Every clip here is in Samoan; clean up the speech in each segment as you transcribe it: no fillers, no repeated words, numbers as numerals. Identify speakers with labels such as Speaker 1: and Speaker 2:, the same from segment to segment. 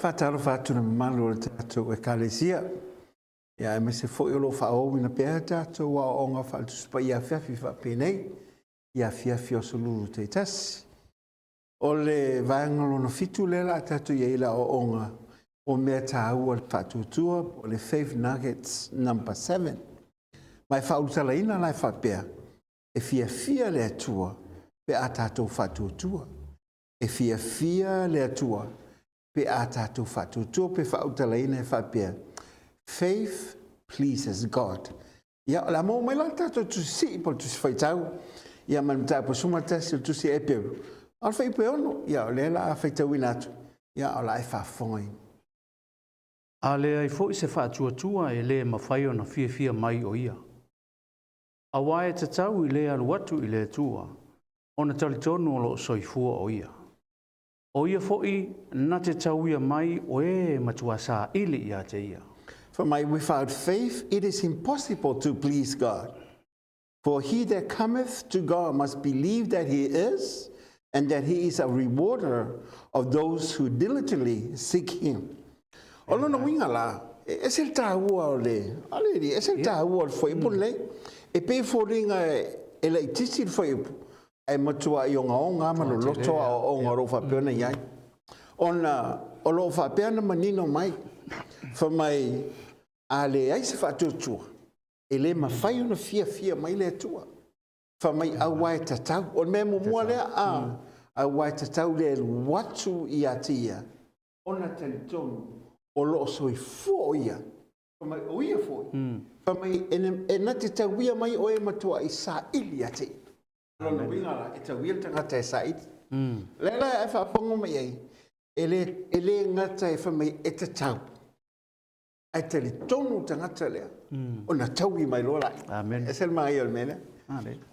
Speaker 1: Faatalofa atu i le mamalu o le tatou Ekalesia, ia aemaise foi o lo o faaauauina pea tatou aoaoga faale-Tusi Paia afiafi faapenei i afiafi o aso Lulu taitasi. O le vaega lona fitu lea o le a tatou i ai i le aoaoga o mea taua le faatuatua po o le Faith Nuggets number 7. Ma e faaulutalaina la e faapea, e fiafia le Atua pe a tatou faatuatua. E fiafia le Atua pe a tatou faatuatua pe faautalaina e faapea, Faith pleases God. Ia, o le a maua mai la le tatou tusi sii po o le tusi faitau, ia ma le mataupu e 11 o le tusi a Eperu, a o le fuaiupu e 6, ia o lea o le a faitauina atu, ia o le a e faafofogaina.
Speaker 2: A leai foi se faatuatua e le mafai ona fiafia mai o ia. Aua e tatau i le alu atu i le Atua ona talitonu o lo o soifua o ia. O ia foi na te tauia mai o e matua saili ia te ia.
Speaker 1: Fai mai, Without faith it is impossible to please God. For he that cometh to God must believe that he is, and that he is a rewarder of those who diligently seek him. O lona uiga la, e ese le taua o le, a le alii, e ese le taua o le fuaiupu lenei. E pei e foliga e laitiiti le fuaiupu, ae matuai ogaoga lava ma loloto aoaoga o lo o faapea ona i ai. Ona o lo o faapea ona manino mai, fai mai, a leai se faatuatua, e le mafai ona fiafia mai le Atua. Fai mai, aua e tatau. O le mea muamua lea, a, aua e tatau le alu atu ia te ia, ona talitonu o lo o soifua o ia, fai mai o ia foi, fai mai e na te tauia mai oe e matuai saili ia te ia. O lona uiga la, e tauia le tagata e saili. Lea la e faafofoga mai ai, e le, e le gata e fai mai e tatau, ae talitonu le tagata lea, ona taui mai loa laia. Amen. Ese le manaia o le mea lea.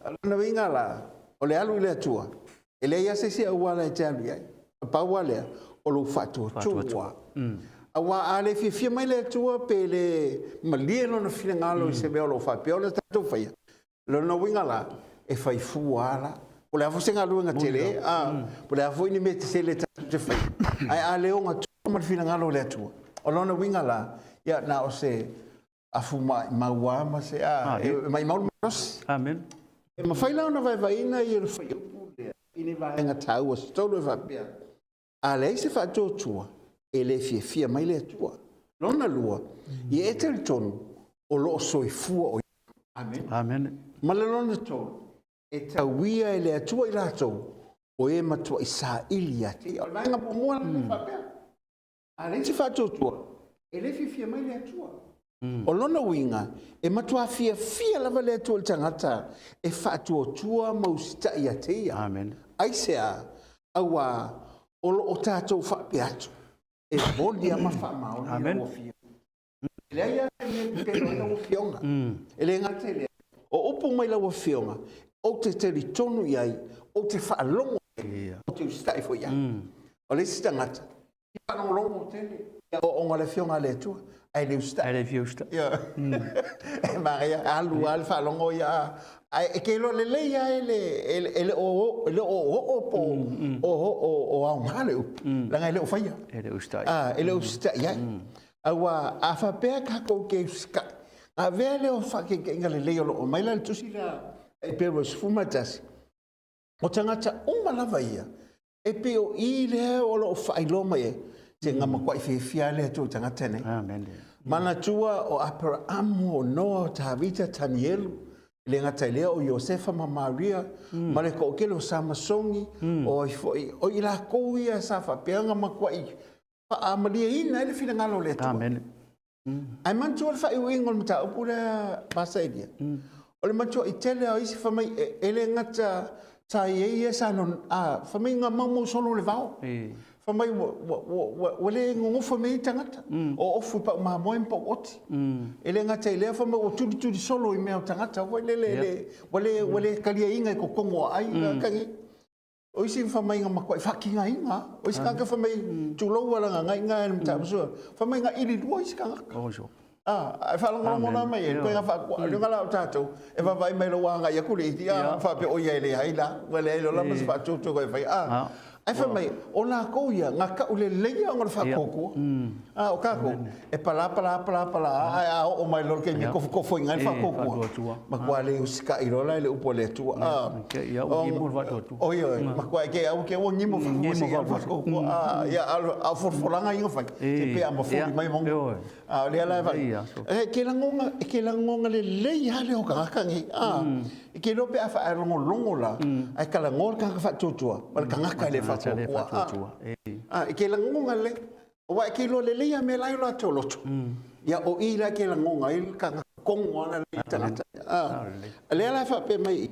Speaker 1: O lona uiga la, o le alu i le Atua, e leai lava se isi auala e te alu i ai. E pau lava lea, o lou faatuatua. Aua a le fiafia mai le Atua pe le malie lona finagalo i se mea o lo o faapea ona tatou faia, Lona uiga la, e fai fua lava la. Po o le a foi se galuega tele, a, po o le a foi ni mea tetele tatou te faia, ae a le ogatua ma le finagalo o le Atua, o lona uiga la, ia na o se afu maimau lava ma se, a, e maimau le malosi.
Speaker 2: Amen.
Speaker 1: E mafai la ona vaevaeina ia le fuaiupu lea i ni vaega taua se tolu e faapea, A leai se faatuatua, e le fiafia mai le Atua. Lona lua, ia e talitonu o lo o soifua o Ia. Amene.
Speaker 2: Amene.
Speaker 1: Ma le lona tolu, e tauia e le Atua i latou o e matuai saili ia te Ia. O le vaega muamua la lea faapea, a leai se faatuatua, e le fiafia mai le Atua. O lona uiga, e matua fiafia lava le Atua i le tagata e faatuatua ma usitai ia te Ia.
Speaker 2: Amene.
Speaker 1: Aisea? Auā, o lo o tatou faapea atu, e moni lava ma faamaoni lau Afioga. E leai lava se mea e pepelo ai lau Afioga. E le gata i lea, o upu mai lau Afioga, ou te talitonu i ai, ou te faalogo i ai, ou te usitai foi i ai. O le isi tagata, I faalogologo tele i aoaoga a le Afioga a le Atua, ae le usitai.
Speaker 2: Ae le fia usitai.
Speaker 1: Ioe. E manaia, alu lava le faalogo ia, ae e te iloa lelei lava e le, e le o, e le o oo po o, o aoga le upu, leaga e le o faia.
Speaker 2: E le o usitai.
Speaker 1: E le o usitai ai. Aua a faapea tatou te usitai, avea lea o faataitaiga lelei o lo o aumai la i le tusi lea a Eperu 11, o tagata uma lava ia. E pei o i lea o lo o faailoa mai ai, se nga matuai fiafia le Atua i tagata nei.
Speaker 2: Amen.
Speaker 1: Manatua o Aperaamu, o Noa, o Tavita, Tanielu, e le gata i lea o Iosefa ma Maria, ma le toatele o Samasogi, o ai foi, o i latou ia sa faapea ona matuai faamalieina ai le finagalo o le Atua.
Speaker 2: Amen.
Speaker 1: Ae manatua le faaiuiuga o le mataupu lea, Pasa Elia, o le matuai tele o isi fai mai e le gata sa i ai ia sa non, a, fai mai na maumau solo le vao. Fai mai ua le nonofo mai ai tagata, o ofu i pau mamoe ma pau oti. E le gata i lea, fai mai ua tulituli solo i mea o tagata foi lele, ua le taliaina i totonu o aiga, kagi. O isi fai mai na matuai faatigaina lava. O isi tagata fai mai, tulou a lagagaina e le mataupu sua, fai mai na ililua isi tagata. Ah, ae faalogologo la mai e, koe faatua, le la o tatou, e vaavaai mai lou agai atu le iti, a faapea o ia e leai la, ua leai loa la ma se faatuatuga e fai, ah. Ae fai mai, o latou ia, na tau lelei ona o le faatuatua. A o tatou, e palā palā palā palā, ae a oo mai loa i le taimi e tofotofo ai le faatuatua, matua le usitai loa la i le upu a le Atua. Ioe, matua e te au te ua gimo faatuatua. Ia, a o folafolaga ia na fai, se pei a mafuli mai mauga. A o lea la e vaai, e ke lagona, e ke lagona lelei lava lea o tagata nei. E ke iloa pe a faalogologo la, ae talanoa le tagata faatuatua ma le tagata e le faatuatua. E ke lagona lelei. Aua e ke iloa lelei lava mea la e i o latou loto. Ia, o i la e ke lagona ai le tagata kogo lava le tagata. A lea la e faapea mai i,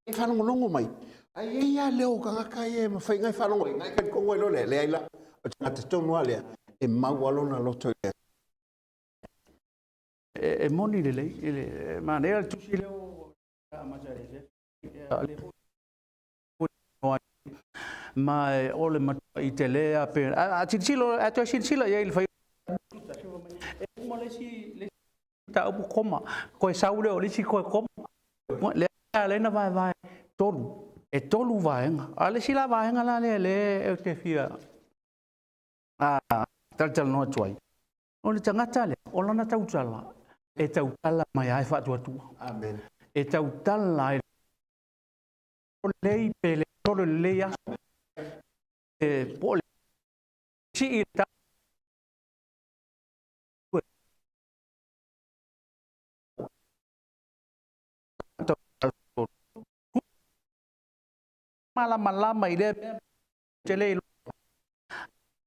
Speaker 1: e faalogologo mai, ae i ai lava leo o tagata ia e mafai ona e faalogo ai, na e talitonu ai loa lea, leai la, o le tagata tonu lava lea, e mau lava lona loto i le
Speaker 2: E moni lelei, e manaia le tusi lea o amata e le lea foi ma o le matuai tele a pe a silasila a toe silasila i ai le fai e uma le isi le mataupu koma koe sau lea o le isi koe koma lea lea na vaevae tolu e tolu vaega a le isi la vaega la lea lea ou te fia a talatalanoa atu ai O le tagata lea, o lana tautala, e tautala mai lava e faatuatua.
Speaker 1: Amen.
Speaker 2: E tautala ai lelei pe le solo lelei aso. E po o le sii le ta malamalama i lea mea te le iloa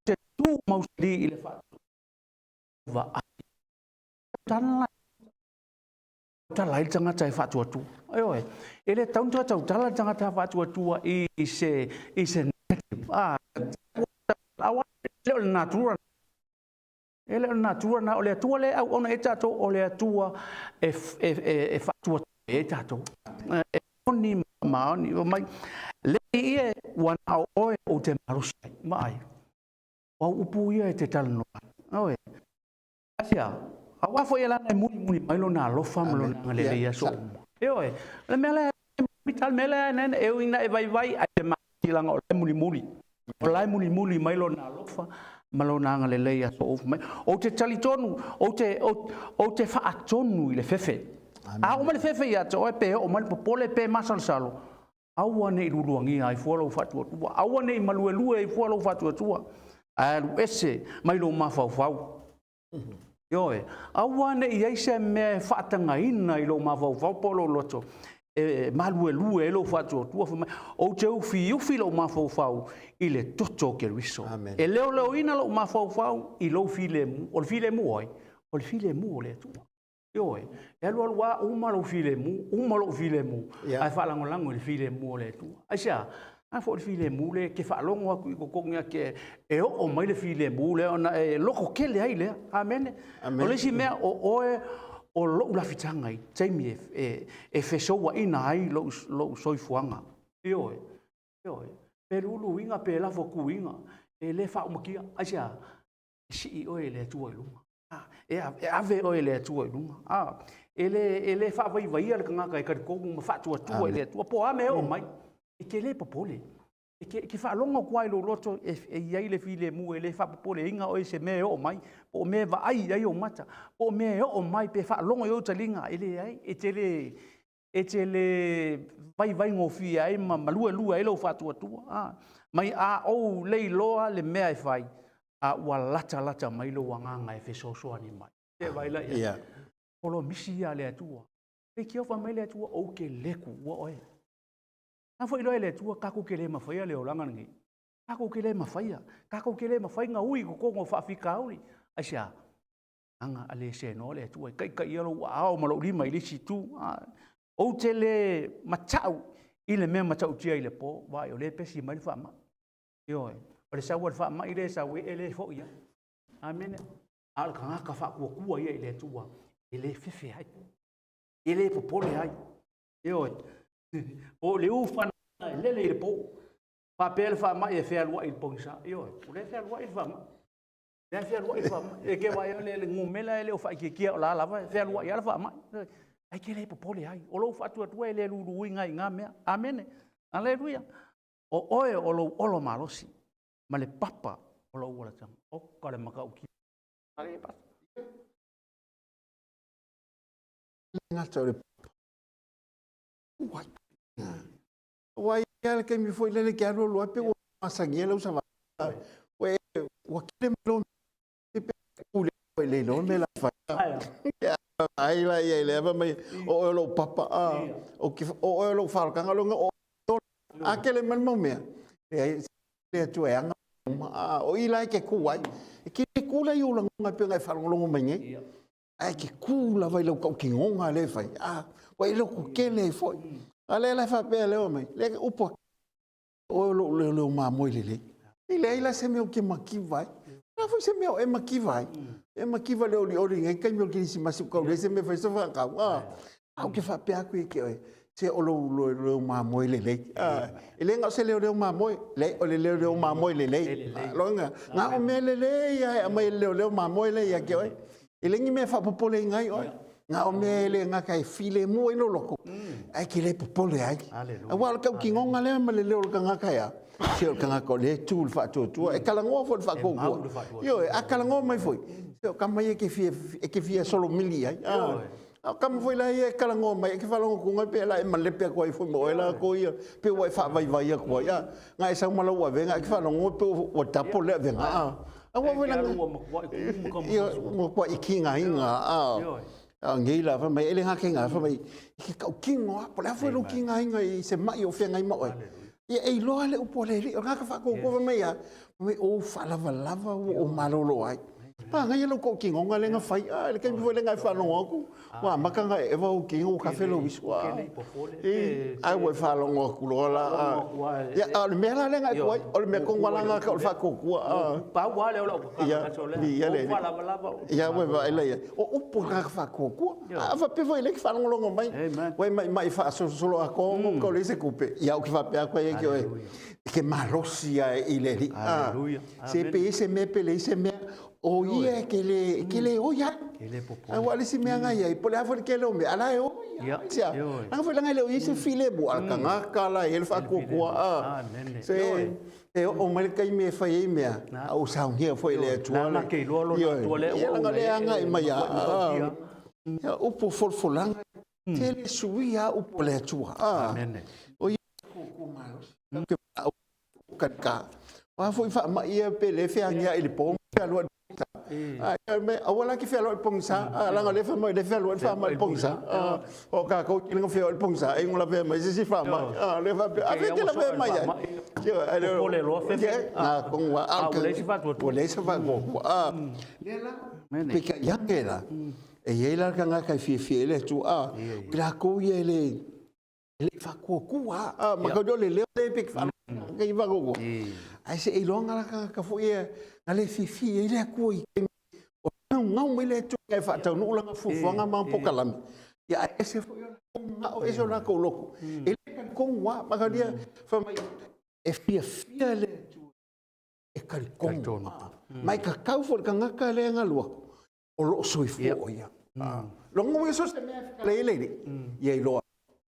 Speaker 2: te tu mausali i le vaai tala tala ai le tagata e faatuatua. Ioe, e le tatau ona toe tautala le tagata e faatuatua i se i se negative. Ah, aua le o le natura. E le o le natura na o le Atua le auauna e tatou o le Atua e e e, e faatuatua e tatou. E moni ma maoni mai le ia ua na o oe ou te malosi ai. Vaai. O au upu ia e te talanoa ai. Ioe. Aisea? Aua foi e lana e mulimuli mai lona alofa ma lona agalelei i aso uma. Ioe. O le mea lea, le mea lea nene, e ui ina e vaivai, ae te malosi leaga o la e mulimuli. O la e mulimuli mai lona alofa ma lona agalelei i aso uma. Ou te talitonu, ou te, ou, ou te faatonu i le fefe. A oo mai le fefe ia te oe, pe oo mai le popole, pe masalosalo, Aua ne i luluagia ai fua lou faatuatua, aua ne i maluelue ai fua lou faatuatua, ae alu ese mai lou mafaufau. Ioe, aua ne i i ai se mea e faatagaina i lou mafaufau po o lou loto e maluelue ai lou faatuatua, fai mai, ou te ufiufi lou mafaufau i le toto o Keriso. E leoleoina lou mafaufau i lou filemu. O le filemu o ai? O le filemu o le Atua. Ioe, e alualu lava uma lou filemu, uma lou filemu, ae faalagolago i le filemu o le Atua. Aisea? A foi le filemu lea e te faalogo atu i totonu ia te e oo mai le filemu lea ona e loko tele ai lea. Amene. O le isi mea, o oe o lou lafitaga i taimi e, e, e fesouaina ai lou, lou soifuaga. Ioe, ioe. Pe luluina, pe lafo tuiga, e le faaumakia. Aisea? E sii oe e le Atua i luga. E, e ave oe e le Atua i luga. A, e le, e le faavaivaia le tagata e talitonu ma faatuatua i le Atua, po o a mea e oo mai. E te le popole. E te, e te faalogo atu lava i lou loto e, e i ai le filemu, e le faapopoleina oe i se mea e oo mai, po o mea e vaai i ai ou mata, po o mea e oo mai pe faalogo i ou taliga, e leai, e te le... E te le vaivaigofie ai ma maluelue ai lou faatuatua. A, mai a ou le iloa le mea e fai, a ua latalata mai lou agaga e fesoasoani mai. E vai la ia. Polomisi ia a le Atua. E tiofa mai le Atua, ou te le tuua oe. Na foi loa e le Atua, tatou te le mafaia le olaga lenei. Tatou te le mafaia. Tatou te le mafai na ui i totonu o faafitauli. Aisea? Aga a le senoa le Atua e taitaia lou aao ma lou lima i le isi itu. Ou te le matau i le mea matautia i le po, vaai o lea e pesi mai le faamai. Ioe, o le sau a le faamai lea e sau ai, e le foi ai. Amene. A o le tagata faatuatua ia i le Atua, e le fefe ai, e le popole ai. Ioe, po o le ufa e lele i le po, faapea le faamai e fealuai i le pogisa. Ioe, o lea e fealuai le faamai. Lea e fealuai le faamai. E ke vaai le numela e le o faaitiitia o la lava e fealuai lava le faamai. Ai ke le popole ai. O lou faatuatua e le luluina i na mea. Amene. Aleluia. O oe o lou olo malosi ma le papa o lou olataga. Oka le matautia.
Speaker 1: Gata o le Aua ia le taimi foi lele ke alu alu ai pe ua masagia lau savali. Ua ua kele mai lou pe pule foi le iloa me la fai. Ai la ia le ava mai o oe o lou papa a o ke o oe o lou faalokanga longa o a kele mai le mau mea. Leai le Atua e aga uma a o i la e ke ku ai. E ke ku la i ou lagoga pe ngai faalogologo mai nei. Ae ke ku lava i lau tautinoga lea e fai, a, ua e loto tele ai foi. A lea la e faapea lea mai, lea ke upu a oe o lou leoleo mamoe lelei. E leai la se mea ou te mativa ai. O le a foi se mea o e mativa ai? E mativa le olioli i nei taimi o le kerisimasi ua tau leai se mea e fai ai se faatau. A, a ou te faapea atu ia te oe, se o lou leoleo mamoe lelei. A, e le na o se leoleo mamoe, leai o le leoleo mamoe lelei. Loga, na o mea lelei lava e aumai e le leoleo mamoe lea ia te oe. E leai ni mea e faapopoleina ai oe. Na o mea e le gata e filemu ai lou loto, ae e te le popole ai. Aua o le tautinoga lea ma le leo o le tagata e a? Se o le tagata o lea e tu i le faatuatua, e talanoa foi i le faatuatua. Ioe, a talanoa mai foi, se o tama ia e te fia solomili i ai. A o tama foi la ia e talanoa mai, e te faalogo atu ai pe la e malepe atu ai foi ma oe latou ia, pe ua e faavaivai atu ai. A, na e sau ma lau avega, e te faalogo pe ua double le avega. A, aua foi la ia matuai kigaina a a nei la fai mai e le gata fai mai i ke tautino lava po o le a foi lou kigaina i se mai o feagai ma oe. Ia e iloa le upu a le Alii, o le tagata faatautoa fai mai a, fai mai o ou faalavalava ua ou malolo ai. Manaia lou tautinoga lea na fai, a i le taimi foi lea na e faalogo atu, ua amata ona eva ou tino ua kafe lou uisu. Ae ua e faalogo atu loa la. Ia, a o le mea la lea na e tu ai, o le mea tonu lava lena o le faatuatua.
Speaker 2: Pau lava lea o lau tatalo lea. Ou faalavalava.
Speaker 1: Ia, ua e vaai la i ai. O upu a le tagata faatuatua. A faapea foi o lea e te faalogologo mai, ua e maimai faasolosolo atoa ona ua tau leai se tupe, ia ou te faapea atu ai ia te oe, e te malosi lava i le Alii. Se pe i ai se mea pe leai se mea, o ia e te le, e te le oi ai. Aua o le isi mea na i ai, po o le a foi le tele o mea, a la e oi lava. Aisea? Leaga foi leaga e le o i ai se filemu, a o le tagata la e i ai le faatuatua. Se e oo mai le taimi e fai ai mea, a ua saunia foi e le Atua.
Speaker 2: Lana ke iloa lona Atua lea
Speaker 1: ua ou lea agai mai a. Ia upu folafolaga, tele suia upu a le Atua. O ia ku malosi. Ke kalika. O a foi faamai ia pe le feagiai i le po ma fealuai i le pogisa. Ai me aua la ke fealuai i le pogisa, leaga o lea fai mai o lea fealuai le faamai i le pogisa. O tatou te le feoai i le pogisa, ai ua lavea mai se isi faamai. O lea faapea, a fea e te lavea mai ai?
Speaker 2: Popole loa fefe.
Speaker 1: Na tonu lava.
Speaker 2: A ua leai se faatuatua.
Speaker 1: Ua leai se faatuatua. Lea la, peitai ane la, e i ai la le tagata e fiafia ai le Atua, o i latou ia e le E le i faatuatua a ma kau le leo le pe wha i whakokoa. Ai se iloa la ka ka foi e na le fifi e le Atua i taimi o ngau ngau mai le Atua e whaataunuu lana fuafuaga ma pokalame. Ia ai ese foi o lakou manao ese o lakou loto. E le talitonu lava ma kau lia fai mai e fiafia le Atua e talitonu. Ma e tatau foi i le tagata lea e galu atu o loo soifua o ia. Logo ia so se mea e whakale i leire, ia iloa.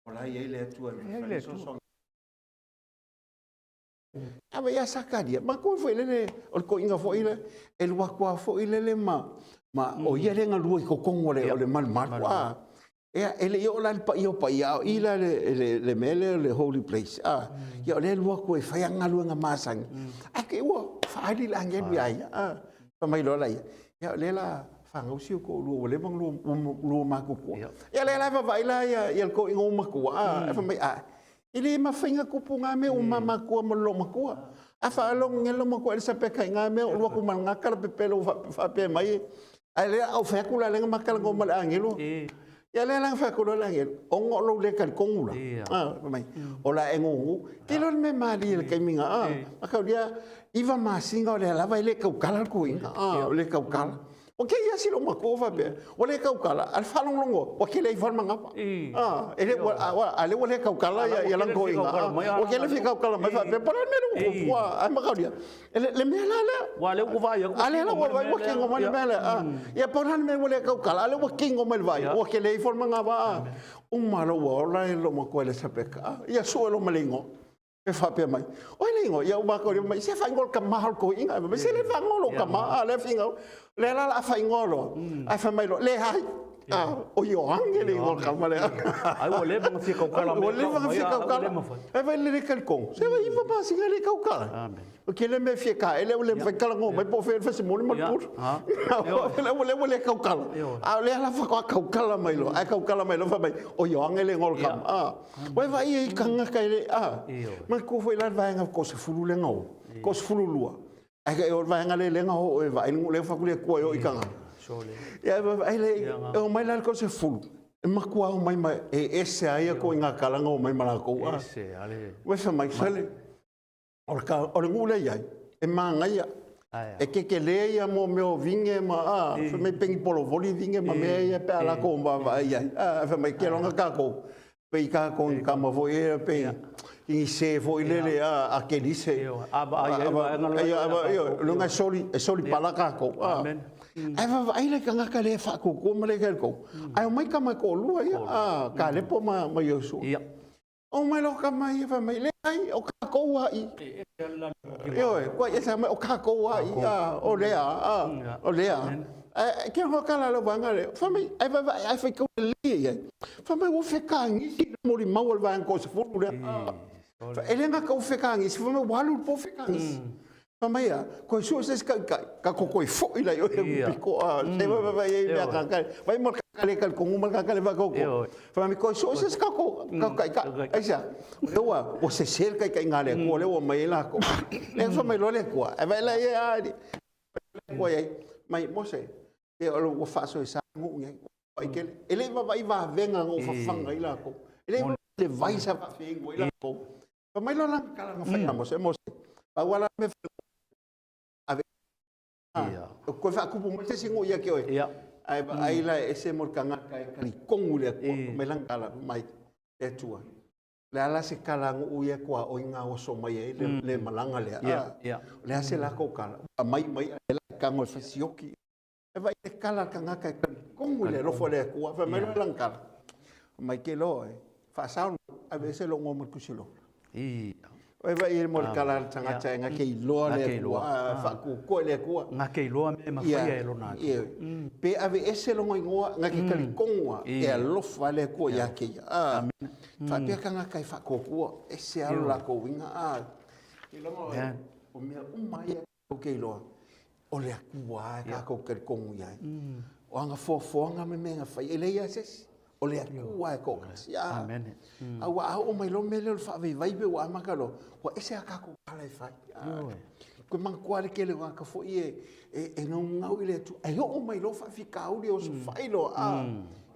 Speaker 1: O la ia i le Atua e le Atua. Awa ia Sakaria, ma koe foi lele, o le koinga foi le, e lua kua foi lele ma, ma o ia le ngalua i kokongo le, o le malumalu. Ia, e le i oo la i le paia o paia, a o i la le mea lea o le holy place, a, ia o lea e alu atu e fai ana galuega masani, ae te i ua faaali le agelu ia ia, a, fai mai loa laia, ia o lea o le a fanau si ou toalua ua leva ona lua matutua. Ia lea la e vaavaai la ia le toeaina ua matua, a, ae fai mai, a, e le mafai ona tupu na mea ua ma matutua ma le loomatua. A faalogo nei le loomatua Elisapeta i na mea, ou alu atu ma lena tala pepelo ua faapea mai, Ae lea a ou fai atu la lea na ma talanoa ma le agelu. Ia lea la na fai atu loa le agelu, ona o lou le talitonu la. Fai mai, o le a e gugu. Te iloa le mea malie i le taimi na, mataulia 9 masina o lea lava e le tautala le tuuaiga, o le tautala. Ua te i lava si loomatua faapea, ua le tautala, a o le faalogologo, ua tele ifo lava le manava. E le ua, a o lea ua le tautala ia lana toeaina, ua tele fia tautala mai faapea, po o le a le mea lea ua tupu, ae mataulia, le mea la lea.
Speaker 2: Ua lea ua vaai
Speaker 1: atu. A lea la ua vaai ua kino mai le mea lea. Ia po o le a le mea ua le tautala, a lea ua kino mai le vaai, ua tele ifo le manava. Uma loa ua ola e loomatua Elisapeta, ia sue loa ma le igoa. E faapea mai, oi le igoa, ia ua matou mai, se faaigoa le tama o le toeaina. Fai mai, se le faaigoa lou tama, a lea finau. Lea la o le a faaigoa loa, ae fai mai loa, leai, o Ioane le igoa o le tama lea.
Speaker 2: Ai ua leva ona fia tautala
Speaker 1: mai. Ua leva ona fia tautala. Ai vai le talitonu. Se vai iva masina le tautala.
Speaker 2: Amen.
Speaker 1: O ke le mea fia ka ele ua le mafai talanoa mai po o fea le fasimoli ma le pulu. Ua le ua le tautala. A o lea la faatoa tautala mai loa. Ae tautala mai loa fai mai, o Ioane le igoa o le tama. Ua e vaai ai i tagata e le, a, manatua foi la le vaega toasefulu lea na o, toasefulu lua. Ae o le vaega lea lea na o e vaai le lea fatu le Atua e o i Kanana. Ia e vaai le, e omai la le toasefulu, e matua omai ma e ese ai ia ituaiga tala na omai ma latou.
Speaker 2: Ese ale.
Speaker 1: Ua fai mai, sole, o le nuu lea e i ai, e manaia. E kekelē ia mo mea o vine ma, a, fai mai peni polovoli vine ma mea ia pe a latou vaavaai i ai. A, fai mai, keloga tatou, pei tatou ni tama foi ia, pei ni se foi lele a, a kelise.
Speaker 2: A vaai ai vaega la.
Speaker 1: Ia, loga e soli, e soli pala tatou. Ae vaavaai le tagata lea e faatuatua ma le talitonu. Ae omai tama e toalua ia, a, Kalepo ma Iosua. Omai loa tama ia fai mai, leai, o tatou lava i. Ioe, kua ese mai, o tatou lava i, a, o lea, a, o lea. Ae ke hoa kala lau vaega lea, fai mai, ai vaevae, ai faitau lelei i ai. Fai mai, ua fekagisi le molimau a le vaega toasefulu lea. E le gata ua fekagisi, fai mai, ua alu i le po fekagisi. Fai mai a, koe sue se isi taitai, ka ko koe fo'i lai oe ku piko a, se vai vai vai ei mea ka kai, vai mo ka le talitonu ma ka le whakaoko. Fai mai, koe sue se isi ka ko, ka kai ka, ai sea, o lea ua, ua sese le taitaiga a le Atua, lea ua mai ai lākou. Lea fai mai loa le Atua, e vai lai e a, le Atua i ai, mai Mose, e o ua faasoesa nuu nei, ua tele. E le i vaavaai vavega na ou fafaga ai lākou. E le i vaavaai le vai sa faafeinu ai lākou. Fai mai loa lana tala na fai ia Mose, Mose, pau lava la mea fai, ave koe faakupu mai se isi nuu ia te oe. Ae vaai la e ese mo le tagata e talitonu i le Atua. Fai mai lana tala, fai mai, Le Atua, o le a la se tala a nuu ia tuaoi na oso mai ai le malaga lea? O le a se latou tala? Ua aumai mai ae la e tago e fai sioki. E vaai le tala a le tagata e talitonu i le alofa o le Atua, fai mai loa lana tala, fai mai, Ke loa e faasao, aveese lou igoa ma le tusi lola. Oi vaai i mo le tala a le tagata e gake iloa le Atua, faatuatua i le Atua.
Speaker 2: Gake iloa mea e mafaia e lona Atua.
Speaker 1: Pe aveese lona igoa, gake talitonu lava e alofa le Atua ia te ia. Faapea tagata e faatuatua, ese lava lo latou uiga. Keiloga o mea uma ia Ou te iloa, o le Atua lava e tatou talitonu i ai. O ana foafoaga ma mea na fai, e leai lava se isi. O le Atua lava e toatasi.
Speaker 2: Amene.
Speaker 1: A ua a oo mai loa le mea lea o le faavaivai pei ua amata loa, ua ese a tatou tala e fai. Koe manatua lava le tele o tagata foi e naunau i le Atua, ae oo mai loa faafitauli e osofai loa,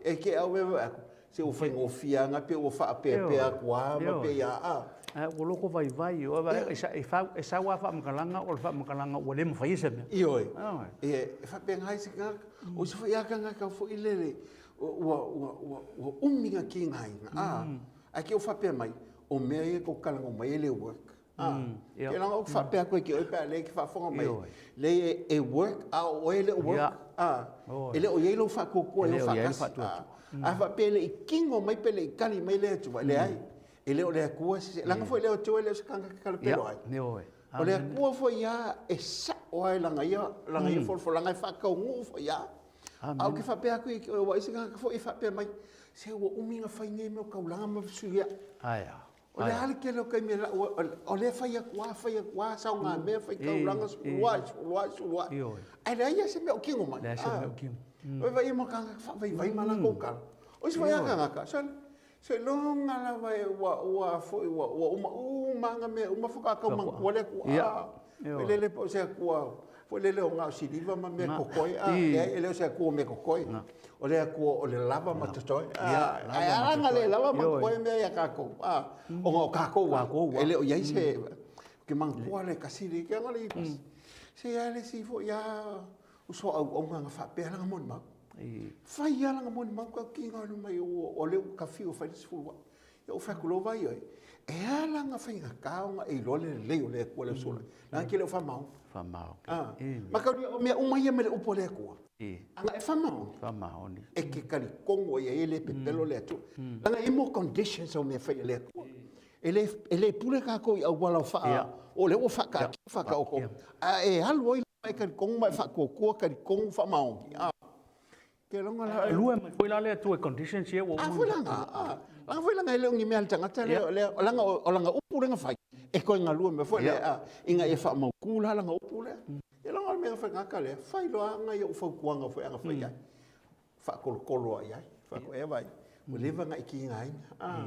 Speaker 1: e te au e vaai atu, Se ua faigofie lava pei ua faapeapea atu lava ma pei a, a.
Speaker 2: Ae ua loko vaivai, e sau lava faamatalaga o le faamatalaga ua le mafaia se mea.
Speaker 1: Ioe, e faapena ai se tagata. O isi foi lava tagata foi lele ua umi ona tigaina, a, ae te i ua faapea mai, o mea ia tou te talanoa mai ai e le work. Ke laga ou te faapea atu ai ia te oe pe a lea e te faafofoga mai, leai e work a o oe e le o work. E le o i ai lou faatuatua e o faatasi. A faapea e le i kino mai pe le i tali mai le Atua, leai, e le o le Atua se, leaga foi le Atua e le o se tagata talapelo ai. O le Atua foi lava e sao lava i lana ia folafolaga e faataunuu foi lava. Ae ou te faapea atu ia te oe, aua e i ai se tagata foi e faapea mai, Se ua umi na fai nei mea o taulaga ma fesuiai.
Speaker 2: Ae a?
Speaker 1: O le a le tele o taimi e lau ai, o lea e fai atu lava, fai atu lava, saogamea, fai taulaga, suluai, suluai, suluai. Ae leai lava se mea o tino mai.
Speaker 2: Leai se mea o tino.
Speaker 1: Oi vaai mo tagata faavaivai ma latou tala. O isi foi lava tagata, seiloga lava ua ua foi ua ua uma uma lava mea uma faatoa tau manatua le Atua. Foi lele po o se Atua foi lele o na o siliva ma mea totoe, leai e le o se Atua o mea totoe. O le Atua o le lava ma totoe. Ae ala ona le lava ma totoe mea ia tatou, ona o tatou lava, e le o i ai se... Ou te manatua le tasi le, se i ai le isi foi lava uso auauna na faapea lana molimau. Fai lava lana molimau, tautino lava mai, o lea ua ta fiu e fai le sefuluai. Ia ou fai atu loa, vaai i ai, e ala la ona faigata ona e iloa le lelei o le Atua i le aso la, leaga e te le o faamaoni.
Speaker 2: Faamaoni.
Speaker 1: Mataulia, o mea uma ia mai le upu a le Atua. Ana e faamaoni,
Speaker 2: faamaoni,
Speaker 1: e te talitonu i ai e le pepelo le Atua. Leaga e i ai mo conditions o mea e fai e le Atua. E le, e le pule tatou i auala o faa, o lea ua faataatia faataoto, a e alu ai ma e talitonu ma e faatuatua, talitonu, faamaoni. Ke loga la.
Speaker 2: Lua mai foi la le Atua i conditions ia ua
Speaker 1: uma. A foi la na, a, leaga foi leaga e le o ni mea a le tagata lea, lea, leaga o lana upu lea na fai, e toe galue mai foi lea, a, ina ia faamautu la lana upu lea. Ia leaga o le mea na fai lea, fai loa nai ou fautuaga foi ana fai ai, faatolotolo lava i ai, fai atu, ea vaai, ua leva ona e tigaina. A,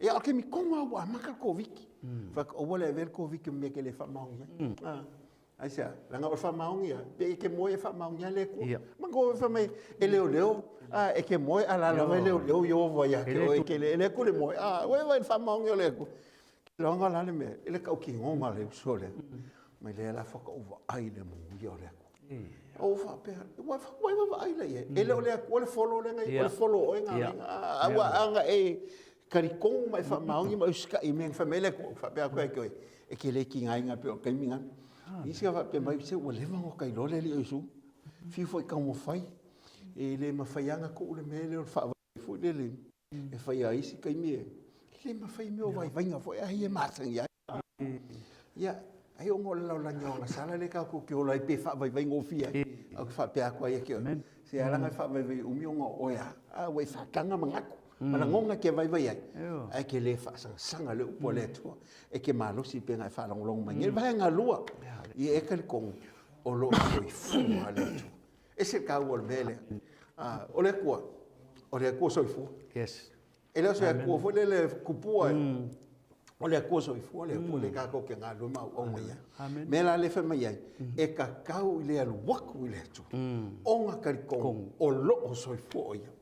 Speaker 1: ia o le taimi tonu lava ua amata le Koviti. Fai atu, aua le avea le Koviti ma mea e te le faamaoni ai. A, aisea? Leaga o le faamaoni lava, pe e te moe e faamaoni lava le Atua. Manatua foi fai mai e leoleo, a, e te moe a o la e lava e leoleo Ieova ia te oe, e te le alu atu i le moe, a, ua e vaai i le faamaoni o le Atua. Iloga la le mea, i le tautinoga o le uso lea, mai lea la faatoa ou vaai i le manuia o le Atua. Ou faapea, ua e vaavaai la i ai, e le o le Atua le folo lea na i ai, o le folo o oe na ala ai. Ua ana e talitonu ma e faamaoni ma e usitai i mea na fai mai ai le Atua, ou faapea atu ia te oe, e te le tigaina e pei o le taimi lena. Isi na faapea mai, se ua leva ona ta iloa le Alii o Iesu, fiu foi e taumafai, e le mafai lava ona tuu le mea lea o le faavae foi lele e fai a isi taimi e le mafai mea o vaivaiga foi a ia e masani ai. Ia, ai ona o le lalolagi ogasala lea tatou te ola ai pe faavaivai gofie ai. Ou te faapea atu ai ia te oe, se ala ona e faavaivai umi ona o oe lava, a ua e faataga manatu ma lagona e te vaivai ai, ae e te le faasagasaga le upu a le Atua, e te malosi pei ona e faalogologo mai nei. Vaega lua, ia e talitonu o lo o soifua le Atua. Ese le taua o le mea lea. O le Atua, o le Atua soifua.
Speaker 2: Yes.
Speaker 1: E le o se Atua foi lele kupua, o le Atua soifua, le Atua lea tatou te galulue ma auauna i ai. Mea la lea e fai mai ai, e tatau i le alu atu i le Atua, ona talitonu o lo o soifua o Ia.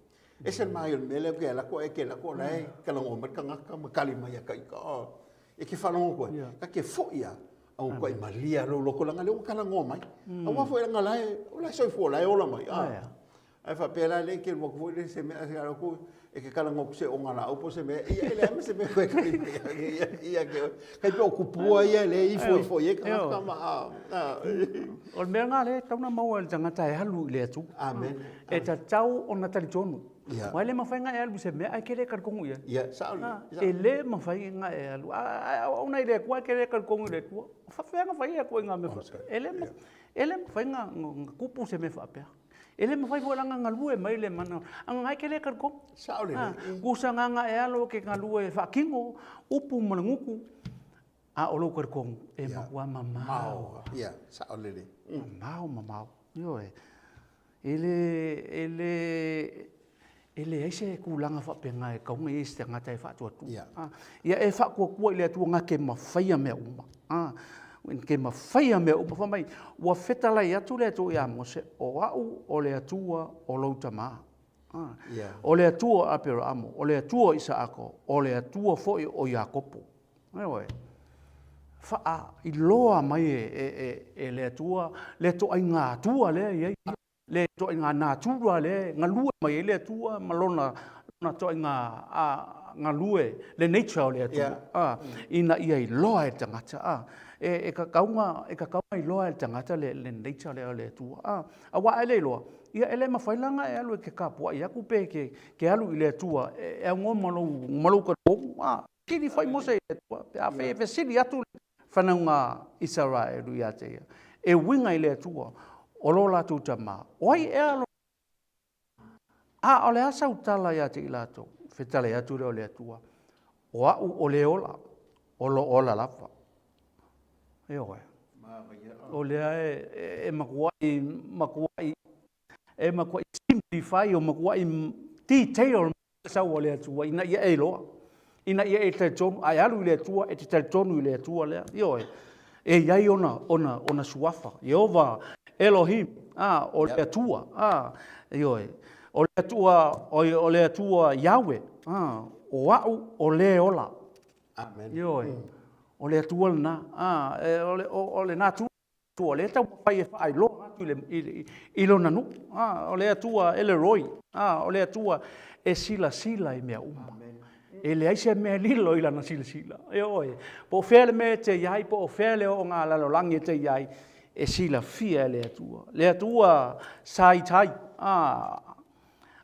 Speaker 1: Ese le manaia o le mea lea, ou te alu atu ae e te alu atu o la e talanoa mai le tagata ma tali mai ia ita. E te faalogo atu ai, ta te foi lava, a ua matuai malie lava lou loto leaga o lea ua talanoa mai. Aua foi leaga o la e, o la e soifua, o la e ola mai. Ae faapea la lea e te alu atu foi lea i se mea, ae alu atu e te talanoa atu i se ogalaau po o se mea, ia e leai ma se mea e toe tali mai ai ia te oe. Tai pei o tupua ia lea e ifoifo i ai tagata ma a.
Speaker 2: O le mea lena lea e tatau ona maua e le tagata e alu i le Atua.
Speaker 1: Amen.
Speaker 2: E tatau ona talitonu. Aua e le mafai ona e alu i se mea ae e te le talitonu i ai.
Speaker 1: Ia, sao
Speaker 2: lelei. E le mafai ona e alu. A auauna i le Atua ae e te le talitonu i le Atua, e faapefea ona fai e Atua i na mea faapea? E le e le mafai ona tupu se mea faapea. E le mafai foi la ona galue mai le mana, a na e te le talitonu.
Speaker 1: Sao lelei.
Speaker 2: Tusa na e alu e te galue e faatino upu ma le gutu, a o lou talitonu e matua mamao.
Speaker 1: Ia, sao lelei.
Speaker 2: Mamao, mamao. Ioe. E le, e le, e leai se tulaga faapena e tatau ona i ai se tagata e faatuatua.
Speaker 1: Yeah.
Speaker 2: Ah, ia e faatuatua i le Atua na te mafaia mea uma. Ah, te mafaia mea uma. Fai mai, ua fetalai atu le Atua ia Mose, o au o le Atua o lou tamā. Ah,
Speaker 1: yeah.
Speaker 2: O le Atua o Aperaamo, o le Atua o Isaako, o le Atua foi o Iakopo. Ioe. Faailoa mai e le Atua le ituaiga Atua lea e i ai, le ituaiga natura lea e galue mai ai le Atua ma lona ituaiga galue, le nature o le Atua, ina ia iloa e le tagata. E tatau ona iloa e le tagata le nature lea o le Atua. Aua a e le iloa, ia e le mafai la ona e alu e te tapuai atu pe ke alu i le Atua e aunoa ma lou talitonu. Fesili foi Mose i le Atua, pe afai e fesili atu le fanauga Isaraelu ia te ia, e uiga i le Atua, o lo latou tama, o ai ea lo A o le a sau tala ia te i latou? Fetalai atu lea o le Atua, o a'u o le ola, o lo ola lava. Ioe. O lea e, e matuai, matuai, e matuai simplify, o matuai detail sau o le Atua ina ia e iloa, ina ia e talitonu, a e alu i le Atua, e te talitonu i le Atua lea. Ioe. E i ai ona, ona, ona suafa. Ieova, Elohim, a, o le Atua, a, ioe. O le Atua, o, o le Atua Yahweh, a, o a'u o le ola.
Speaker 1: Amen.
Speaker 2: Ioe. O le Atua lena. A, e, o, le, o, o lena Atua o lea e taumafai e faailoa atu i, le, i, le, i lona nuu. A, o le Atua Elroy. A, o le Atua e silasila i mea uma. Amen. E leai se mea lilo i lana silasila. Ioe. Po o fea le mea e te i ai, po o fea le ooga lalolagi e te i ai, e silafia e le Atua. Le Atua sa i tai. A,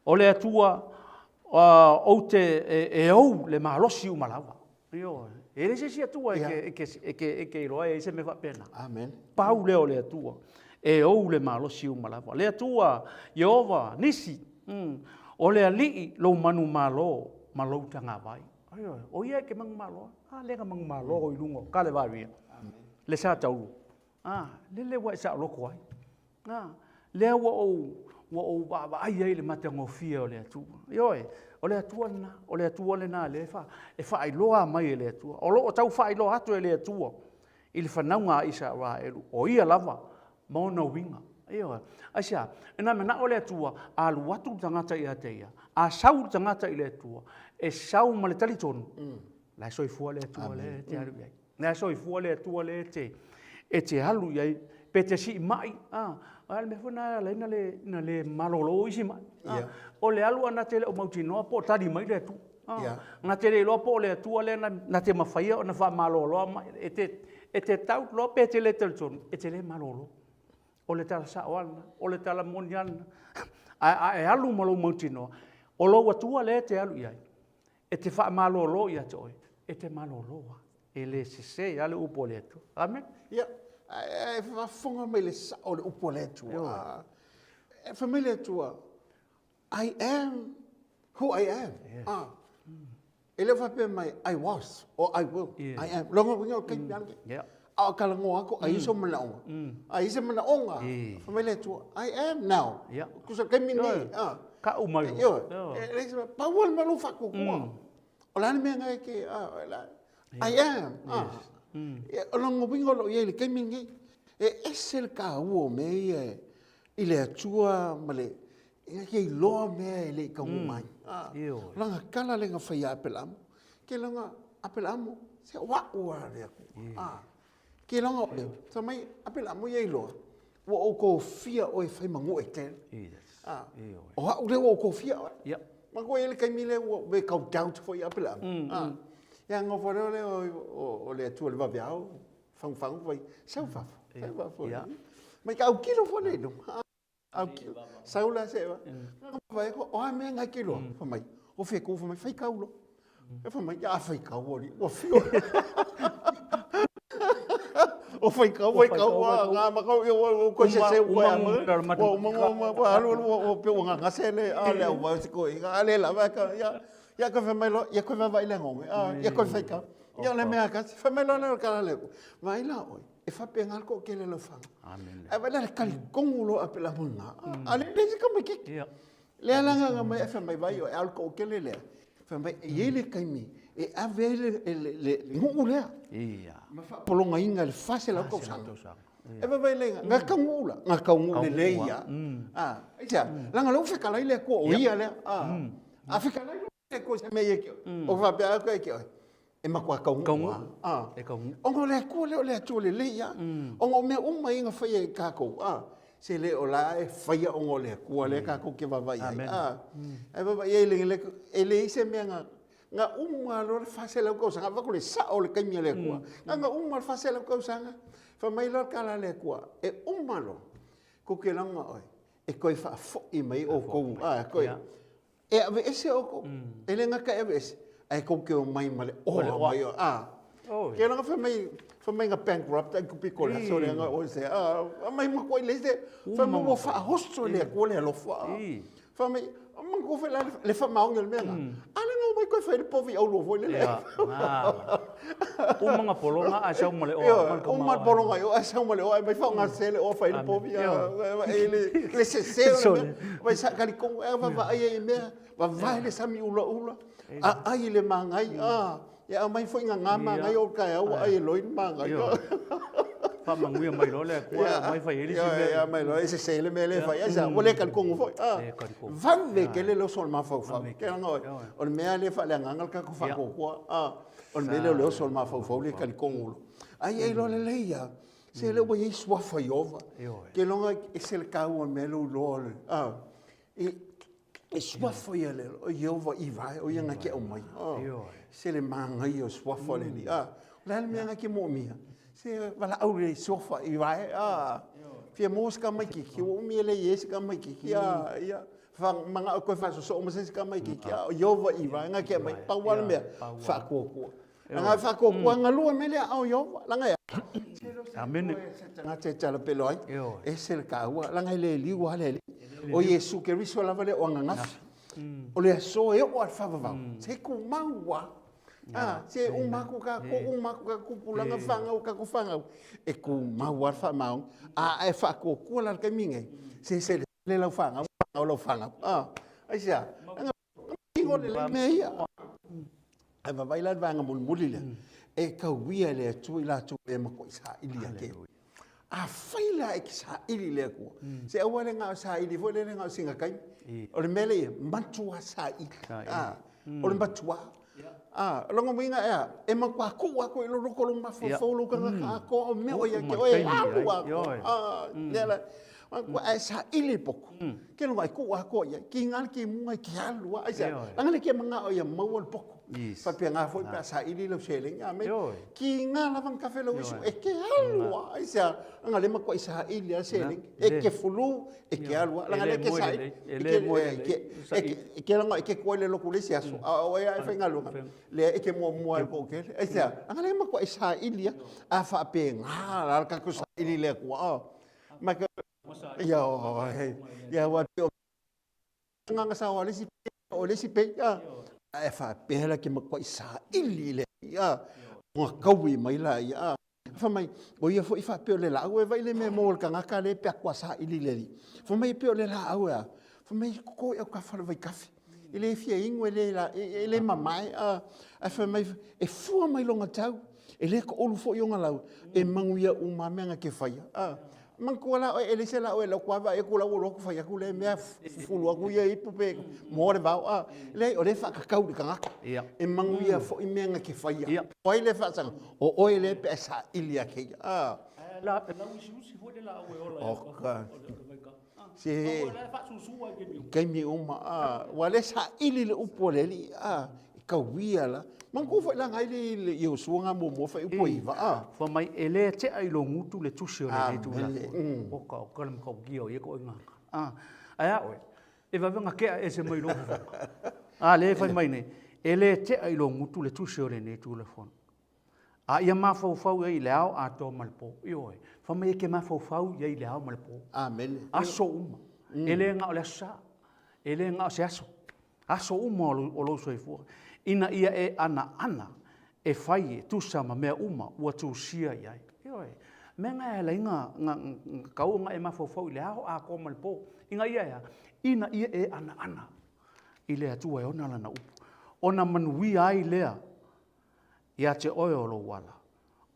Speaker 2: o le Atua ou te e, e ou le malosi uma lava. Ioe. E leai se isi Atua e ke, e ke, e ke, e ke iloa e ai se mea faapena.
Speaker 1: Amen.
Speaker 2: Pau lea o le Atua e ou le malosi uma lava. Le Atua, Ieova, nisi, o le Alii lou manumalo ma lou tagavai. Ioe, o ia e ke manumalo, a lea ka manumalo i luga o Kalevaria. Le sa taulu. A, lele ua e saoloko ai. A, lea ua ou ua ou vaavaai ai i le matagofie o le Atua. Ioe, o le Atua lena, o le Atua lena lea e, fa, e faailoa mai e le Atua. O lo o tau faailoa atu e le Atua i le fanauga a Isaraelu, o ia lava ma ona uiga. Ioe. Aisea? Ina manao le Atua, a alu atu le tagata ia te ia, a sau le tagata i le Atua, e sau ma le talitonu, la e soifua le Atua lea e te alu i ai. La e soifua le Atua lea e te, e te alu i ai, pe te sii mai, a, a le mea foi na ala ai na le, na le malolo isi mai. A, yeah. O le alu ana te le o mautinoa po o tali mai le Atua. A, yeah. Na te le iloa po o le Atua lea na, na te mafaia ona faamalolo mai. E te, e te tau loa pe te le talitonu, e te le malolo. O le tala sao lava lena, o le tala moni lava lena. Ae a e alu ma lou mautinoa, o lou Atua lea e te alu i ai, e te faamalolo ia te oe, e te malolo lava. E le sese lava le upu a le Atua. Amen.
Speaker 1: Ia, e faafofoga mai le sao o le upu a le Atua. E fai mai le Atua, I am who I am. Yes. Ah. E le o faapea mai, I was or I will. Yes. I am. Loga uiga o le taimi mm. Yeah. A o kalagoa aku, ai so manaonga. Ai se manaonga. Fai mai le Atua, I am now.
Speaker 2: Yeah.
Speaker 1: Kusa taimi nei. Ah.
Speaker 2: Ka u mai.
Speaker 1: Ioe. E le se pau le malo faakukua. O la le mea ngai ke ah, la I am. Ah. O lona uiga o lo o i ai i le taimi lenei. E ese le taua o mea ia i le Atua ma le ina ia iloa mea e le i taunuu mai. Ah.
Speaker 2: Ioe.
Speaker 1: Lana tala lea na fai ia Apelamo, ke lana Apelamo, se o a'u a le Atua. Ah. Ke lana o leo, fai mai Apelamo ia iloa, ua ou tofia oe e fai ma nuu e tele.
Speaker 2: Yes.
Speaker 1: Ah.
Speaker 2: Ioe.
Speaker 1: O a'u lea ua ou tofia oe.
Speaker 2: Ia.
Speaker 1: Ma koe i le taimi lea ua me kau doubt foi ia Apelamo. Ah. Ia nofo lea lea o le Atua le vaveao, fagufagu fai, sau fafo, sau fafo.
Speaker 2: Ia.
Speaker 1: Mai ka aukilo foi le luga. Aukilo. Sau la se va. Vai ko o a mea ngai ke loa. Fai mai, o fe ko fai mai fai kau lo. E fai mai, a fai kau o li. Ua fio. O fai kau, fai kau, a ngā makau, ia ua ko se se ua a ua uma uma ua alu alu ua pe ua ngā se le a le au vai se ko inga a le la vai ka ia ia ko fai mai lo ia ko vai le ngonge a ia ko fai kau. Ia le mea kasi fai mai lo le kala le vai la oi. E faapena le toatele o le aofaga. Ae vaai la le talitonu loa a pe la mona. A le le se tamaitiiti. Lea la agaga mai e fai mai vai o e alu toatele lea. Fai mai e i ai le taimi e ave ai le nuu lea. Ma faapologaina i le 400 tausaga. E vaivai le na taunuu la, na taunuu lelei ia. A, aisea, leaga o lea ua fetalai le Atua o ia lea. A fetalai loa le Atua i se mea ia te oe, o faapea atu ia te oe, e matua taunuu lava. A,
Speaker 2: E taunuu.
Speaker 1: Ona o le Atua lea o le Atua lelei lava. Ona o mea uma ia na faia e tatou, a, se le o la e faia ona o le Atua lea tatou te vaavaai i ai. A, ae vaavaai i ai le, e leai se mea na, na uma loa le 400 tausaga, avatu le sao o le taimi a le Atua. Na na uma le 400 tausaga, fai mai loa le tala a le Atua, e uma loa, kou te laga oe, e toe faafoi mai outou, a, toe, e aveese outou. E le gata e aveese, ae tou te omai ma le oa mai, a. Ke laga fai mai, fai mai na bankrupt ai kupi ko le aso lea na o se, a, mai makuai le se, fai mai ua faaoso le Atua le alofa, a. Fai mai, manatua foi la le faamaoni o le mea lena. A lea na omai toe fai le povi aulua foi lele.
Speaker 2: Ia, uma na pologa ae sau ma le oa.
Speaker 1: Uma le pologa i o ae sau ma le oa, ae mai faaaoga sese le oa fai le povi. Le sese o le mea. Vai sa talitonu, e vaavaai ai i mea, vavae le sami ulaula, aai i le magai, Ia aumai foi gagā manaia o le taeao ua ai e loi le manaia.
Speaker 2: Faamanuia mai loa le Atua e aumai fai ai le isi mea.
Speaker 1: Ia aumai loa e sese le mea lea e fai ai sa ua le talitonu foi. Vave tele le oso o le mafaufau. O le mea lea e faaleagaga le tatou faatuatua. O le mea lea o le oso o le mafaufau le talitonu loa. Ae ia iloa lelei lava, se lea ua i ai suafa o Ieova. Ou te iloa e ese le taua o le mea lea ua iloa e suafa ia le o Ieova i vae o ia na te aumai. Se le manaia o suafa o le Alii. O le a le mea na te moomia? Se valaau le suafa i vae. Fia maua se tamaitiiti, ua umi e leai ai se tamaitiiti. Ia, manao toe faasoosoo ma se isi tamaitiiti. O Ieova i vae na te aumai. Pau lava le mea, faatuatua. Leaga e faatuatua galue mai le aao o Ieova. Leaga e a?
Speaker 2: Amene.
Speaker 1: Se tagata e talapelo ai, ese le taua, leaga e le liu lava le Alii. O Iesu Keriso lava lea o ananafi. O le aso e oo lava i le faavavau, se tumau lava. A, se uma atu tatou, uma atu tatou tupulaga, fanau, tatou fanau, e tumau lava le faamaoni. A e faatuatua la i le taimi lenei, se se le lau fanau, fanau lau fanau. A, aisea? Tino lelei mea ia. Ae vaavaai la le vaega mulimuli lea, e tauia e le Atua i latou e matuai saili ia te. Afai la e te saili i le Atua, se aua le na o saili foi lele na o sina taimi. O le mea lea, matua saili. O le matua. O lona uiga e a? E matua tuu atu i lou loto lou mafaufau, lou tagata atoa, o mea o ia te oe, e alu atoa. Lea la, ae saili le poto. Ke loga e tuu atoa i ai, kiga le kimuga e ke alu lava. Aisea? Leaga le ke manao ia maua le poto. Faapena foi pe a saili lau seleni, a mea, kiga lava na tafe lau isu, e te alu lava. Aisea? Leaga lea e matuai saili lava le seleni. E te fulu, e te alu lava. Leaga lea e te saili, e te laga e te tuai le lotu i le isi aso, a o oe lava e faigaluega, lea e te muamua i le toatele. Aisea? Leaga lea e matuai saili lava. A faapena la le tatou saili i le Atua, ma Ia, ia, ua pei o agaga sao a le isi o le isi pei, a. Ae faapea la ke matuai saili i le a, ona taui mai la ia, a. Fai mai, o ia foi faapea o le laau e vai le mea mo le tagata le pe atua saili le alii. Fai mai e pei o le laau e a, fai mai toto i autafa o le vaitafe. E le fia inu, e le, e le mamae, a. Ae fai mai, e fua mai lona tau. E le toulu foi ona lau, e manuia uma mea na te faia. A, manatua la oe, e leai se laau e lau atu vaai atu la ua alu atu fai atu lea mea, fufulu atu ia ipu pe moa le vao. A, leai, o lea e faatatau i le tagata. E manuia foi mea na te faia. O ai lea e faasaga? O oe lea pe a saili ia te ia. A.
Speaker 2: E lauusiusi foi le laau e ola
Speaker 1: i le vaitafe. Se taimi uma, a, ua le saili le upu a le Alii, a, e tauia la. Manatua foi la nai le Iosua nga muamua fai upu e iva, a.
Speaker 2: Fai mai, e le tea i lou gutu le tusi o lenei Tulafono. Oka, oka le matautia o ia toaiga. A, ae a oe, e vave ona tea ese mai lou fofoga. A lea e fai mai nei, e le tea i lou gutu le tusi o lenei Tulafono. A ia mafaufau i ai i le ao atoa ma le po. Ioe. Fai mai e ke mafaufau i ai i le ao ma le po.
Speaker 1: Amene.
Speaker 2: Aso uma. E le na o le aso sa. E le na o se aso. Aso uma o lou soifua. Ina ia e anaana e fai e tusa ma mea uma ua tusia i ai. Ioe. Mea na e ala ai na, na, na tatau ona e mafaufau i le ao atoa ma le po. Ina ia e a? Ina ia e anaana i le Atua e ona lana upu. Ona manuia ai lea ia te oe o lou ala,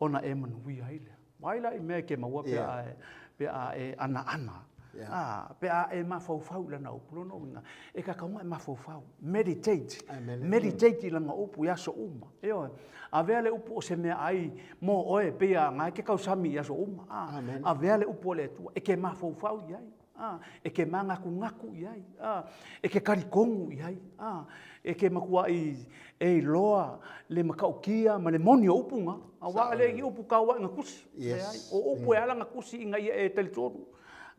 Speaker 2: ona e manuia ai lea. Vaai la i mea e ke maua pe a e, pe a e anaana, a, pe a e mafaufau i lana upu. Lona uiga, e kakauga e mafaufau, meditate, meditate i lana upu i aso uma. Ioe, avea le upu o se meaai mo oe, pei a na e ke tausami i aso uma. A, avea le upu a le Atua e ke mafaufau i ai. A, e ke mānatunatu i ai, a, e ke talitonu i ai, a, e ke matuaʻi e iloa le matautia ma le moni o upu na, auā e le i upu kauaʻi na tusi, leai, o upu e ala na tusi ina ia e talitonu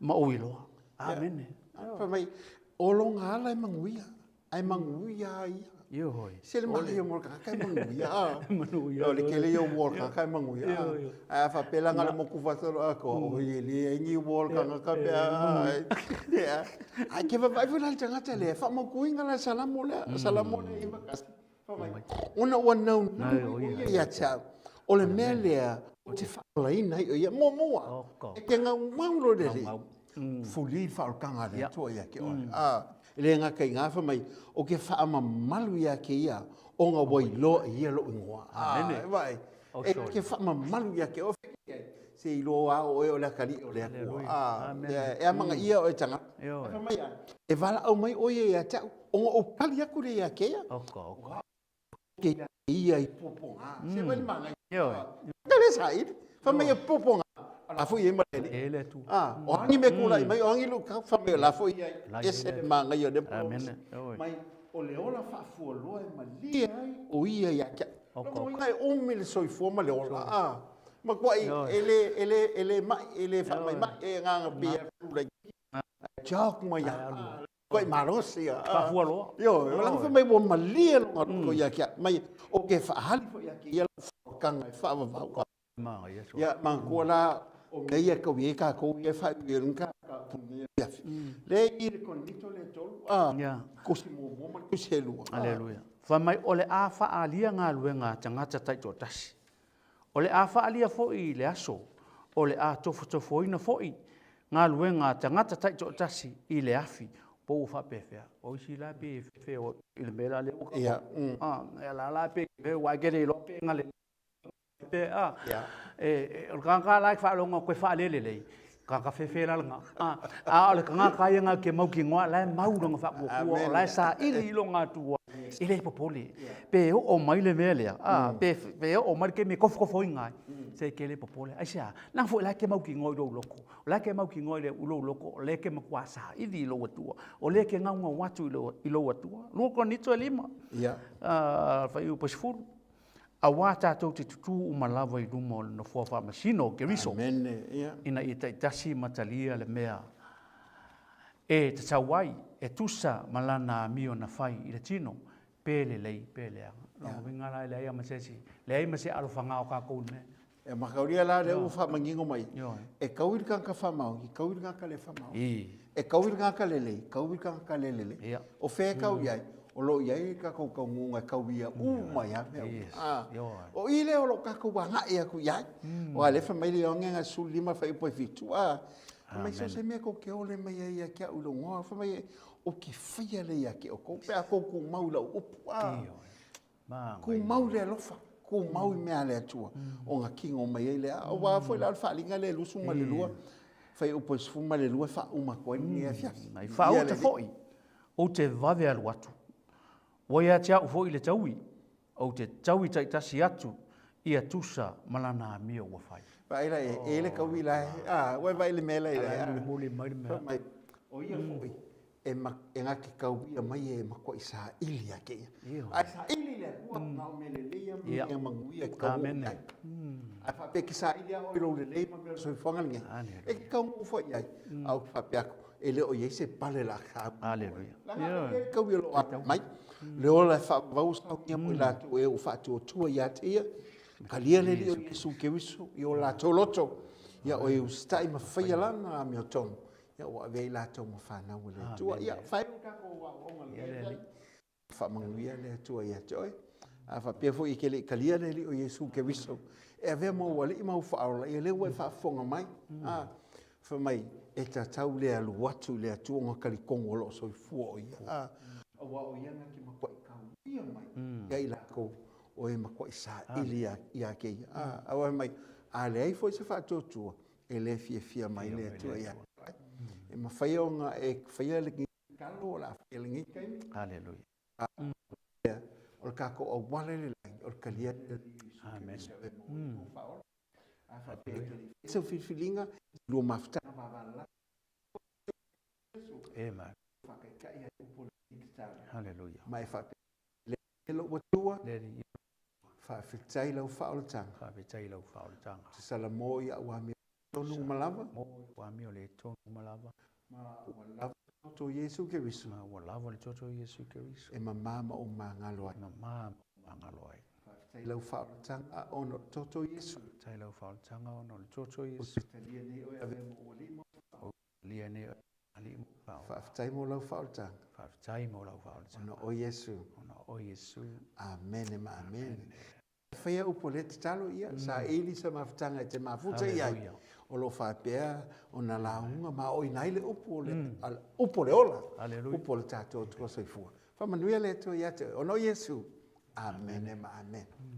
Speaker 2: ma ou iloa. Amene.
Speaker 1: Fai mai, o lona ala e manuia, ae manuia ai ia.
Speaker 2: Ioe.
Speaker 1: Se le manaia mo le tagata e manuia, a.
Speaker 2: Manuia.
Speaker 1: O le tele ia o uo a le tagata e manuia, a.
Speaker 2: Ioe.
Speaker 1: Ae a faapea la na o le motu faasoloatoa, oi e leai ni uo a le tagata pe a, ia. Ae e te vaavaai foi la i le tagata lea, e faamautuina la le Salamo lea, Salamo lea 91, fai mai, ona ua naunau ai o ia ia te au. O le mea lea ou te faaolaina ai o ia. Muamua, e te naunau loa i le Alii, fuli le faaolataga a le Atua ia te oe. A, e le gata i gā, fai mai, ou te faamamalu ia te ia, ona ua iloa e ia lou igoa. A, e vaai, e te faamamalu ia te oe, se iloa lava oe o le atalii o le Atua. A, e amanaia oe e tagata. Ae fai mai a, e valaau mai oe ia ia te au, ona ou tali atu lea ia te ia. Te ia i puapuaga. Se vai le manaia. Ka le saili. Fai mai e puapuaga. O la foi e ma le Alii.
Speaker 2: E le Atua.
Speaker 1: Ah, o a ni mea tulai mai, o a ni luitau, fai mai o la foi e ese le manaia o lea
Speaker 2: Amene.
Speaker 1: Mai o le ola faafualoa e malie ai o ia ia te au. Lona uiga e umi le soifua ma le ola. Ah, matuai e le, e le, e le mai, e le faamaimai, e agaga pei e tulai. Joke mai ia. Koe malosi ia.
Speaker 2: Faafualoa.
Speaker 1: Ioe, o lana fai mai ua malie lona loto ia te au. Mai ou te faahali foi ia te ia lau faaolataga e faavavau.
Speaker 2: Manaia sua.
Speaker 1: Ia, manatua la, o mea ia e tau i ai tatou ia e faaiu i luga mataupu i lenei afiafi. Lea e i i le Korinito lea e tolu, a, tusi muamua ma le tusi e lua.
Speaker 2: Aleluia. Fai mai, o le a faaalia galuega a tagata taitoatasi. O le a faaalia foi i le aso, o le a tofotofoina foi galuega a tagata taitoatasi i le afi, po ua faapefea. O isi la pei e fefe i le mea la lea ua a la la pei e aua e te le iloa pe na pe a e o le tagata la e faalogo atu e faalele lelei, tagata fefe la lena. A o le tagata ia na te mautinoa la e mau lona faatuatua, o la e saili i lona Atua, e le popole. Pe oo mai le mea lea, a, pe, pe oo mai le taimi e tofotofoina ai, se e te le popole. Aisea? Leaga foi o la e te mautinoa i lou loto, o la e te mautinoa i lou loto, o lea e te matua saili i lou Atua, o lea e te naunau atu i lou Atua. 2 Korinito e 5, fuaiupu e 10. Auā tatou te tutū uma lava i luma o le Nofoa Faamasino o Keriso, ina ia taitasi ma talia le mea e tatau ai, e tusa ma lana amio na fai i le tino, pe lelei pe leaga. Lona uiga la e leai lava ma se isi, leai ma se alofaga o tatou i le mea.
Speaker 1: E mataulia la lea ua faamanino mai, e kau i le tagata faamaoni, kau i le tagata le faamaoni. E kau i le tagata lelei, kau i le tagata le lelei. O fea e kau i ai? O lo o i ai le tatou taunuuga e kauia uma ai lava mea uma. O i lea o lo o tatou agai atu i ai. Aua o lea e fai mai le Ioane na 15 fuaiupu e 7, a, fai mai, so o se mea tou te ole mai ai ia te au i lou igoa, fai mai, ou te faia lea ia te outou, pe a outou tumau i lau upu. A. Tumau i le alofa, tumau i mea a le Atua, ona kino mai ai lea. Aua foi la o le faaaliga lea e 22, fuaiupu e 12 e faauma atu ai lenei afiafi.
Speaker 2: Mai faauta foi, ou te vave alu atu. Ua ia te au foi le taui, ou te taui taitasi atu ia tusa ma lana amio ua fai.
Speaker 1: Vaai la e, e le taui la e, a, ua e vaai i le mea la e, a.
Speaker 2: Mulimuli mai le mea.
Speaker 1: Mai, o ia foi, e, ma, e na te kauia mai e matuai saili ia te ia. Ae saili le Atua, na o mea lelei ia ma mea manuia e tau oo i ai. Ae faapea e te saili lava oe i lou lelei ma mea o le soifuaga lenei, e te taunuu foi i ai. Ae ou te faapea atu, e le o i ai se pale o le a sau. Leaga o lea e tau ia lou ata mai, le ola e faavavau saunia mo i latou e ua faatuatua ia te ia, talia le Alii o Iesu Keriso i o latou loto, ia o e usitai ma faia lana amiotonu, Ia ua avea i latou ma fanau a le Atua. Ia faaiu le tatou aoaoga i lenei afiafi. Faamanuia le Atua ia te oe. A faapea foi e te le i talia le Alii o Iesu Keriso, e avea ma ou alii ma ou faaola, ia lea ua e faafofoga mai. A, fai mai, e tatau le alu atu i le Atua ona talitonu o lo o soifua o Ia. A, aua o Ia na te matuai taulia mai ia i latou o e matuai saili ia te Ia. A, aua fai mai, a leai foi se faatuatua, e le fiafia mai le Atua ia te oe. E mafai ona e faia lenei tatalo o le a faia lenei taimi.
Speaker 2: Aleluia.
Speaker 1: O le tatou auala i le lagi, o le talia lea o Iesu Keriso e maua ai faaola. A faapea e te le i faia sau filifiliga, lua mafutaga vavalalata Iesu.
Speaker 2: Amen.
Speaker 1: Faataitai ai upu o lenei tatalo.
Speaker 2: Aleluia.
Speaker 1: Ma e faapea, le lou Atua,
Speaker 2: Le Alii.
Speaker 1: Faafetai lau faaolataga.
Speaker 2: Faafetai i lau faaolataga.
Speaker 1: Te salamo i au amio tonu uma lava.
Speaker 2: Mo i au amio le tonu uma lava.
Speaker 1: Ma ua lava. Toto o Iesu Keriso.
Speaker 2: Ma ua lava le toto o Iesu Keriso.
Speaker 1: E mamā ma ou magalo ai.
Speaker 2: E mamā ma ou magalo ai.
Speaker 1: Faafetai i lau faaolataga ona o le toto o Iesu.
Speaker 2: Faafetai i lau faaolataga ona o le toto o Iesu.
Speaker 1: Ou te talia nei oe e avea ma ou Alii ma ou Faaola.
Speaker 2: Ou te talia nei oe e avea ma Alii ma ou Faaola.
Speaker 1: Faafetai mo lau faaolataga.
Speaker 2: Faafetai mo lau faaolataga.
Speaker 1: Ona o Iesu.
Speaker 2: Ona o Iesu.
Speaker 1: Amene ma amene. Faia upu o lea tatalo ia, saili se mafutaga e te mafuta i ai, o lo o faapea ona lauga ma aoina ai le upu o le, upu o le ola, upu o le tatou Atua soifua. Faamanuia le Atua ia te oe, ona o Iesu. Amene ma amene.